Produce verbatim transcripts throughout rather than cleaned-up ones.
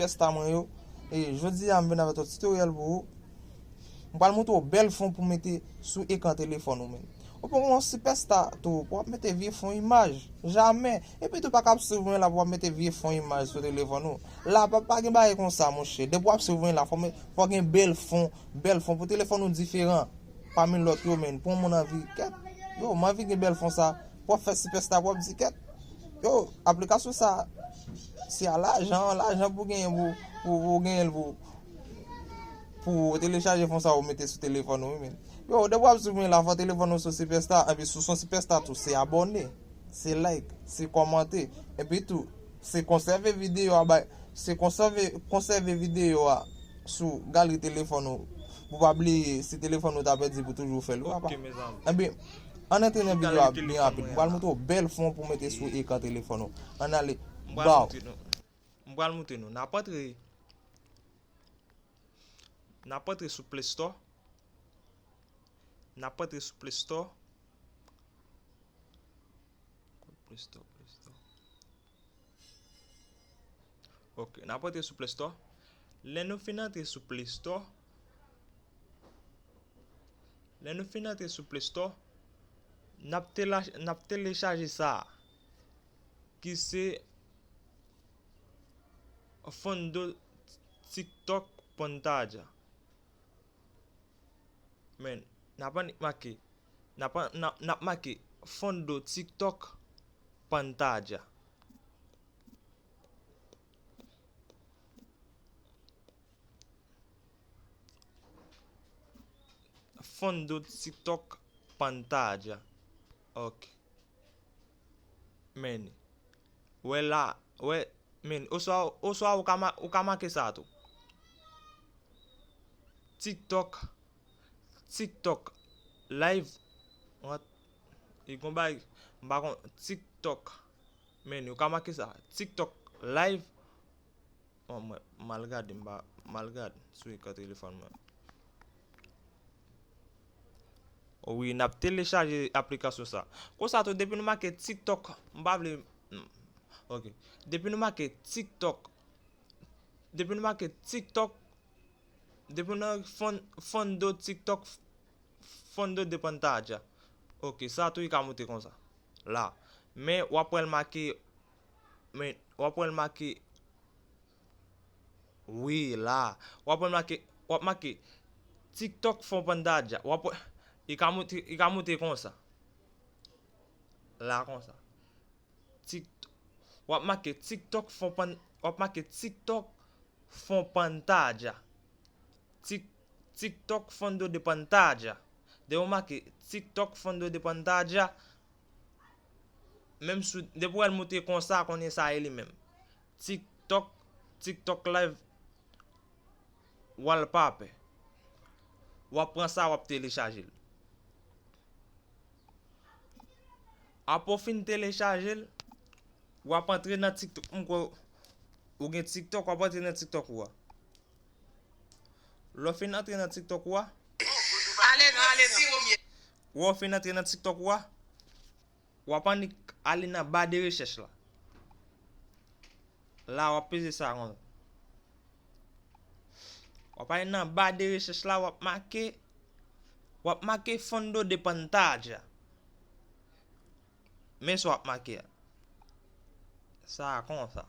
sipèsta mwen yo. E jodi a, m vin avèk yon titoryèl pou ou. M pral montre w bèl fon pou mete sou ekran telefòn ou, men. Ou poko yon sipèsta tou, pou w ap mete vye fon imaj. Jamè. Epi tou, pa ka ap swiv mwen la pou w ap mete vye fon imaj sou telefòn ou. La, pa, pa gen bagay konsa, monchè. Depi w ap swiv mwen la, fò, fò gen bèl fon, bèl fon pou telefòn ou diferan pami lòt yo, men. Pou yon moun anvi, kèt. Yo, m anvi gen bèl fon sa. Pou w ap fè sipèsta, pou w ap di, kèt. Yo, aplikasyon sa, se a lajan, lajan pou genyen pou, pou, pou genyen l pou, pou telechaje fon sa ou mete sou telefòn ou, wi, men. Yo, depi w ap swiv mwen la, fò telefòn ou se sipèsta, epi si w se sipèsta tou, se abòne, se like, se kòmante, epi tou, se konsève videyo a, bay, se konsève, konsève videyo a sou galri telefòn ou, pou pa bliye, si telefòn ou ta pèdi pou toujou fè l, ou pa. Ok, mezanmi. Epi, ann antre nan videyo a byen rapid. M pral montre w bèl fon pou mete sou ekran telefòn ou. Ann ale. M pral montre nou. M pral montre nou. N ap antre, n ap antre sou Play Store. N ap antre sou Play Store. Play Store, Play Store. Ok, n ap antre sou Play Store. Lè nou fin antre sou Play Store, lè nou fin antre sou Play Store, n ap tela-, n ap telechaje sa a, ki se Fondo TikTok Pantalla. Men, n ap annik make, n ap an-, n ap, n ap make Fondo TikTok Pantalla. Fondo TikTok Pantalla. Ok. Men. Wè la, wè, men. Oswa, oswa ou ka ma-, ou ka make sa tou. TikTok, TikTok live. What? E gon bagay, m pa konn, TikTok. Men, ou ka make sa. TikTok live. Bon, mwen, m al gade, m pa, m al gade sou ekran telefòn mwen. O wi, n ap telechaje aplikasyon sa. Konsa tou, depi nou make TikTok, m pa vle, hmm, ok. Depi nou make TikTok, depi nou make TikTok, depi nou fon-, Fondo TikTok, Fondo de Pantalla. Ok, sa tou, i ka moute konsa. La. Men, w ap wè l make, men, w ap wè l make Wi, la. W ap make, w ap make TikTok fon Pantalla. W ap, i ka moute, i ka moute konsa. La konsa. Tik-, w ap make TikTok fon pan-, w ap make TikTok fon Pantalla. Tik-, TikTok Fondo de Pantalla. Depi w make TikTok Fondo de Pantalla, menm sou, depi w wè l moute konsa, konnen sa e li menm. TikTok, TikTok Live Wallpaper. W ap pran sa, w ap telechaje l. Apre w fin telechaje l, w ap antre nan TikTok. M kwè ou gen TikTok, w ap antre nan TikTok ou a. Lè w fin antre nan TikTok ou a, ale non, ale non. Lè w fin antre nan TikTok ou a, w ap annik ale nan ba de rechèch la. La, w ap peze sa konsa. W ap ale nan ba de rechèch la, w ap make, w ap make Fondo de Pantalla. Men sa w ap make a. Sa a konsa.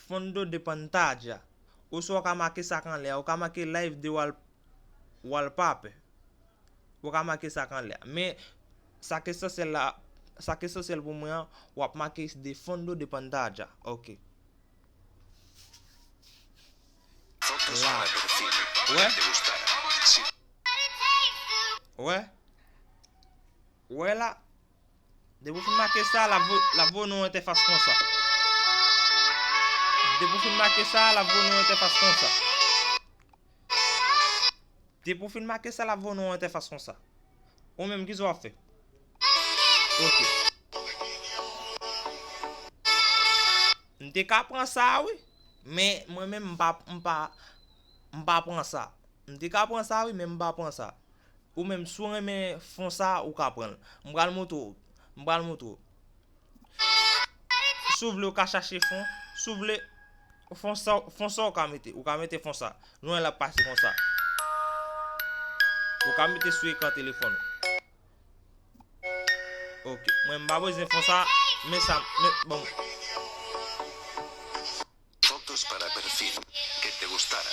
Fondo de Pantalla. Oswa w ka make sa k anlè a, ou ka make Live de Wall-, Wallpaper. Ou ka make sa k anlè a. Men, sa k esansyèl la, sa k esansyèl pou mwen an, w ap make de Fondo de Pantalla. Ok. La. Wè? Wè? Wè la? Depi w fin make sa, l ap vo-, l ap voye w nan yon entèfas konsa. Depi w fin make sa, l ap voye w nan yon entèfas konsa. Depi w fin make sa, l ap voye w nan yon entèfas konsa. Ou menm, kisa w ap fè? Ok. M te ka pran sa, wi. Men, mwen menm, m pa, m pa, m pa pran sa. M te ka pran sa, wi, men m pa pran sa. Ou menm, si w renmen fon sa, ou ka pran l. M pral montre w. M pral montre w. Si w vle, ou ka chache fon. Si w vle, Fon sa, fon sa ou ka mete. Ou ka mete fon sa. Nou wè l ap pase konsa. Ou ka mete sou ekran telefòn ou. Ok. Mwen, m pa bezwen fon sa. Men sa, men, bon. Fotos para perfil. Que te gustara.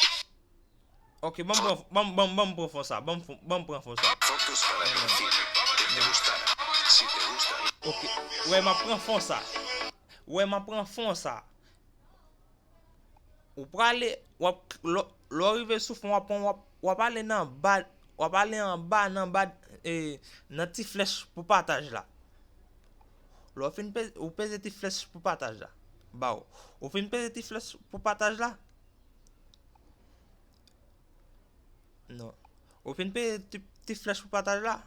Ok, ban m pran, ban m, ban m, ban m pran fon sa. Ban m, fon- ban m pran fon sa. Fotos para perfil. Que te gustara. Si te gustan. Ok. Wè, m ap pran fon sa. Wè, m ap pran fon sa. Ou prale, w ap, lè lè w rive sou fon, w ap pran, w ap, w ap ale nan ba, w ap ale anba, nan ba, e, nan ti flèch pou pataj la. Lè w fin peze, ou peze ti flèch pou pataj la. Ba w. Ou fin peze ti flèch pou pataj la? Non. Ou fin peze ti, ti flèch pou pataj la?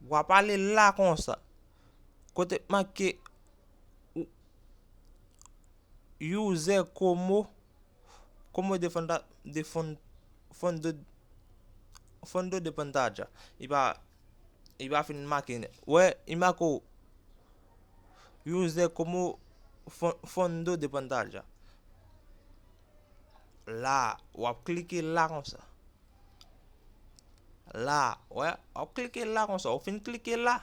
W ap ale la konsa. Kote k make ou- user como, como de fonda, de fon, fondo, fondo de pantalla. Li pa, li pa fin make nèt. Wè, li make w user como fon- fondo de pantalla. La, w ap klike la konsa. La, wè, w ap klike la konsa. Ou fin klike la.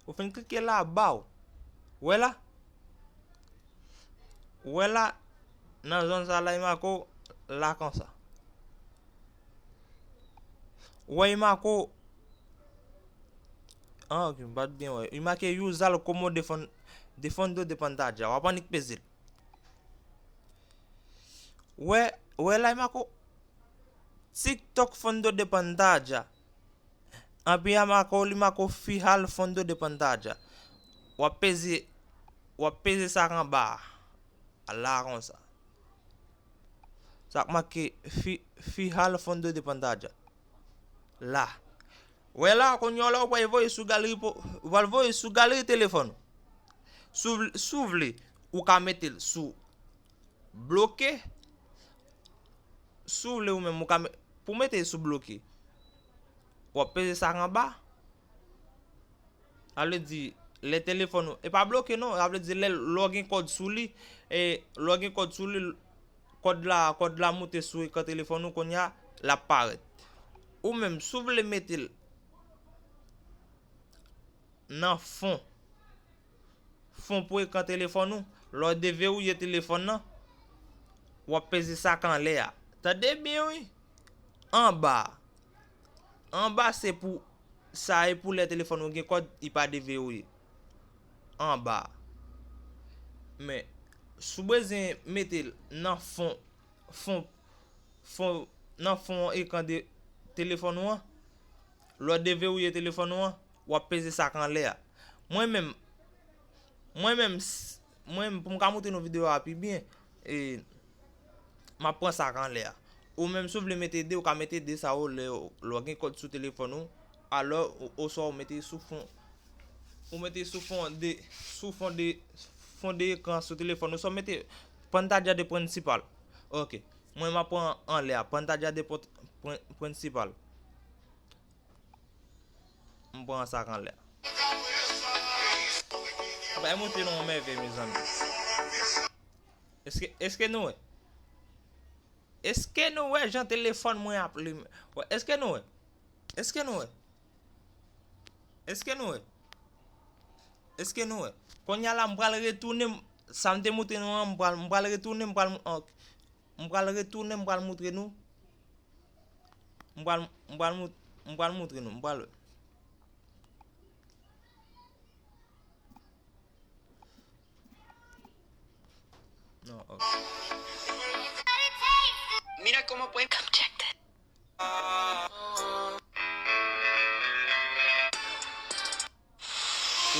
Ou fin klike la, ba w. Wè la? Wè la, nan zòn sa la, li make w la konsa. Wè, li make w. Ah, ok, m pa t byen wè. Li make usar como de fon- de fondo de pantalla. W ap annik peze l. Wè, wè la, li make w TikTok fondo de pantalla. Anpi a make w, li make w fijar fondo de pantalla. W ap peze, w ap peze sa k anba a. La konsa. Sa k make fi- fijar fondo de pantalla. La. Wè la, kounye a la, ou pral voye sou galeri po- ou pral voye sou galeri telefòn ou. Si w vle- si w vle, ou ka mete l sou bloke. Si w vle ou menm, ou ka me- pou mete l sou bloke, w ap peze sa k anba. Sa vle di, lè telefòn ou, e pa bloke non, sa vle di lè lè w gen kòd sou li, e lè w gen kòd sou li, kòd la, kòd la moute sou ekran telefòn ou, kounye a, l ap parèt. Ou menm, si w vle mete l nan fon, fon pou ekran telefòn ou, lè w deverouye telefòn nan, w ap peze sa k anlè a. Tande byen wi, anba a. Anba se pou, sa e pou lè telefòn ou gen kòd, li pa deverouye. Anba a. Men, si w bezwen mete l nan fon, fon, fon, nan fon ekran de telefòn ou an, lè w deverouye telefòn ou an, w ap peze sa k anlè a. Mwen menm, mwen menm, s- mwen menm, pou m ka montre nou videyo a pi byen, e, m ap pran sa k anlè a. Ou menm, si w vle mete de, ou ka mete de sa yo lè, lè w gen kòd sou telefòn ou, alò, o- oswa ou mete sou fon, ou mete sou fon de, sou fon de, fon de ekran sou telefòn ou, oswa w mete pantalla de principal. Ok. Mwen, m ap pran anlè a, pantalla de pon- pren- principal. M pran sa k anlè a. Bay montre nou yon mèvèy, mezanmi. Èske, èske nou wè? Èske nou wè jan telefòn mwen ap limen? Wè, èske nou wè? Èske nou wè? Èske nou wè? Èske nou wè? Kounye a la, m pral retounen, sa m te montre nou an, m pral, m pral retounen, m pral, ok. M pral retounen, m pral montre nou. M pral, m pral, mont- m pral montre nou, m pral wè. Non, ok. Mira cómo puedes.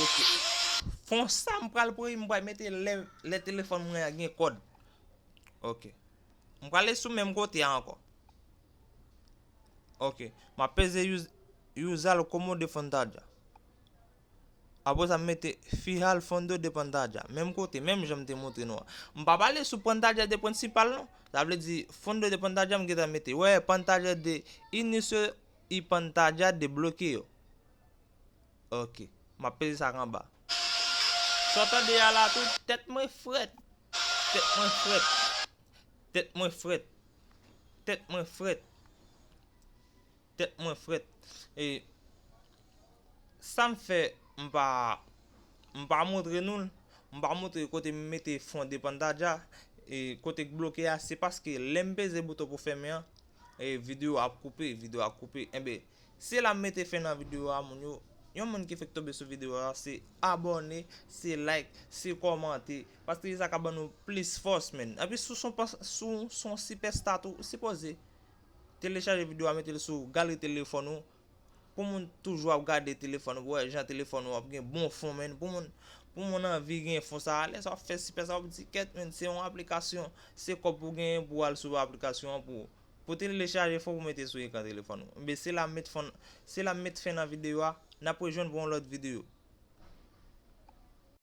Ok. Fon sa m pral pran, m pral mete lè, lè telefòn mwen an gen kòd. Ok. M prale sou menm kote a ankò. Ok. M ap peze us- usar como de pantalla. Apre sa, m mete fijar fondo de pantalla. Menm kote, menm jan m te montre nou an. M pa prale sou pantalla de principal non. Sa vle di fondo de pantalla m gentan mete. Wè, pantalla de inicio y pantalla de bloqueo. Ok. M ap peze sa k anba. Sa w tande a la tou, tèt mwen frèt. Tèt mwen frèt. Tèt mwen frèt. Tèt mwen frèt. Tèt mwen frèt. E sa m fè, m pa, m pa montre nou l. M pa montre kote m mete fon de pantalla, e kote k bloke a, se paske lè m peze bouton pou fèmen an, e videyo a ap koupe, videyo a ap koupe. Enben, se la m mete fen nan videyo a, moun yo. Yon moun ki fèk tonbe sou videyo a, se abòne, se like, se kòmante. Paske se sa k ap ban nou plis fòs, menn. Epi si w se yon pas-, si w se yon sipèsta tou, ou sipoze telechaje videyo a, mete l sou galri telefòn ou. Pou moun toujou ap gade telefòn ou, pou wè jan telefòn ou ap gen bon fon, menn. Pou moun, pou moun anvi gen fon sa a, lè sa w ap fè sipèsta, w ap di, kèt, menn, se yon aplikasyon, se kòb pou genyen pou w al sou aplikasyon an pou, pou telechaje fon pou mete sou ekran telefòn ou. Enben, se la m met fon, se la m met fen nan videyo a, n ap rejwenn pou yon lòt videyo.